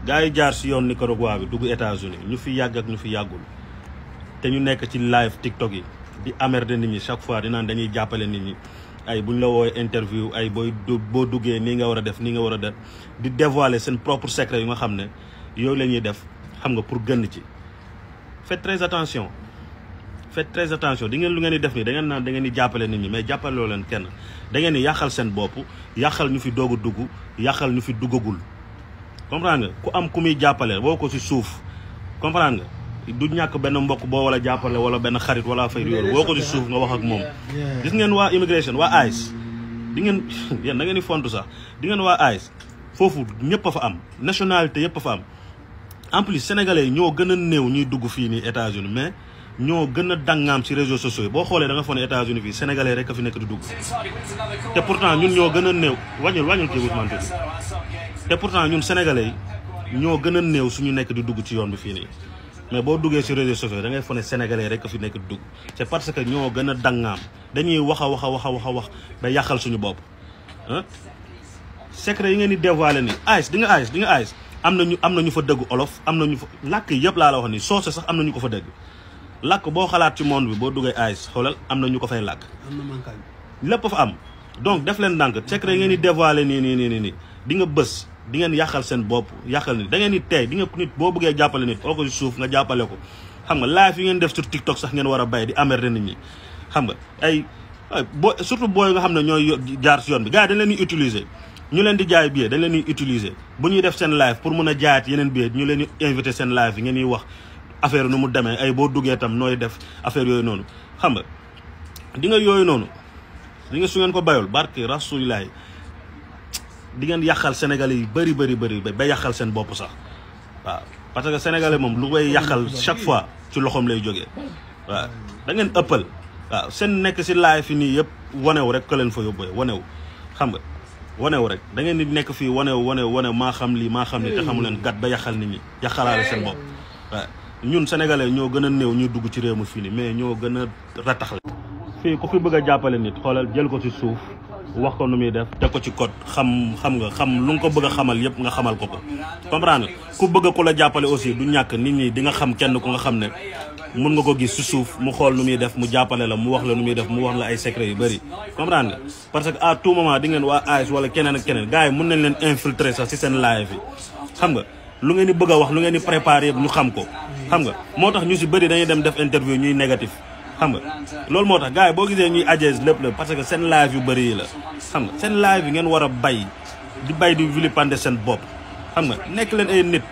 gars yi jaar si yoon Nicaragua bi dugg États-Unis ñu fi yàgg ak ñu fi yàggul te ñu nekk ci live TikTok yi di emmerder nit ñi chaque fois di naan dañuy jàppale nit ñi ay buñ la woowee interview ay boo duggee nii nga war a def nii nga war a def di dévoiler seen propre secret yu nga xam ne yooyu la ñuy def xam nga pour gën ci. faites très attention di ngeen lu ngeen di def nii da ngeen naan da ngeen di jàppale nit ñi mais jàppale loo leen kenn da ngeen di yàqal seen bopp yàqal ñu fi doog a dugg yàqal ñu fi duggagul. comprendre nga ku am ku muy jàppale boo ko si suuf comprendre nga du ñàkk benn mbokk boo wala jàppale wala benn xarit wala fay yooyu boo ko si suuf nga wax ak moom. gis ngeen waa immigration waa ICE di ngeen yéen da ngeen di fontu sax di ngeen waa ICE foofu ñëpp a fa am nationalité yëpp a fa am en plus sénégalais yi ñoo gën a néew ñuy dugg fii nii États-Unis mais ñoo gën a dangaam ci réseaux sociaux yi boo xoolee da nga foog ne États-Unis fii sénégalais rek a fi nekk di dugg te pourtant ñun ñoo gën a néew wàññul kii Ousmane tuuti te pourtant ñun sénégalais yi ñoo gën a néew suñu nekk di dugg ci yoon bi fii nii mais boo duggee ci réseaux sociaux da ngay foog ne sénégalais rek a fi nekk di dugg c'est parce que ñoo gën a dangaam dañuy wax ba yàqal suñu bopp secret yi ngeen di dévoiler ni ICE di nga ICE am na ñu fa dëgg olof am na ñu fa làkk yëpp laa la wax ni soose sax am na ñu ko fa dëgg làkk boo xalaat ci monde bi boo duggee ICE xoolal am na ñu ko fay làkk lépp fa am donc def leen ndànk secret yi ngeen di dévoiler nii di nga bës di ngeen yàqal seen bopp yàqal nit da ngeen di tey di nga nit boo bëggee jàppale nit oo ko ci suuf nga jàppale ko xam nga live yi ngeen def sur TikTok sax ngeen war a bay di emmerder nit ñi xam nga ay surtout booy nga xam ne ñooy jaar si yoon bi gars yi dañ leen di utiliser ñu leen di jaay billet dañ leen di utiliser bu ñuy def seen live pour mun a jaayaat yeneen billet ñu leen di invité seen live yi ngeen di wax affaire nu mu demee ay boo duggee tam nooy def affaire yooyu noonu xam nga di nga yooyu noonu di nga su ngeen ko bayul barke rasulilahi di ngeen yàqal sénégalais yi bëri ba yàqal seen bopp sax waaw parce que sénégalais moom lu koy yàqal chaque fois ci loxoom lay jógee waaw da ngeen ëppal waaw seen nekk si live yi nii yëpp wanew rek ka leen fa yóbbee wanew xam nga wanew rek da ngeen di nekk fii wanew maa xam lii te xamu leen gat ba yàqal nit ñi yàqalaale seen bopp waaw ñun sénégalais ñoo gën a néew ñuy dugg ci réew mi fii nii mais ñoo gën a rataxle fii ku fi bëgg a jàppale nit xoolal jël ko ci suuf wax ko nu muy def teg ko ci code xam lu nga ko bëgg a xamal yëpp nga xamal ko comprendre ku bëgg ku la jàppale aussi du ñàkk nit ñi di nga xam kenn ku nga xam ne mun nga ko gis ci suuf mu xool nu muy def mu jàppale la mu wax la nu muy def mu wax la ay secret yu bëri comprendre nga parce que à tout moment di ngeen waa AS wala keneen ak keneen gars yi mun nañ leen infiltrer sax ci seen live yi xam nga lu ngeen di bëgg a wax lu ngeen di préparer yëpp ñu xam ko xam nga moo tax ñu ci bëri dañuy dem def interview ñuy négatif xam nga loolu moo tax gars yi boo gisee ñuy ajees lépp la parce que seen live yu bëri yi la xam nga seen live yi ngeen war a bay di vilipender seen bopp xam nga nekk leen ay nit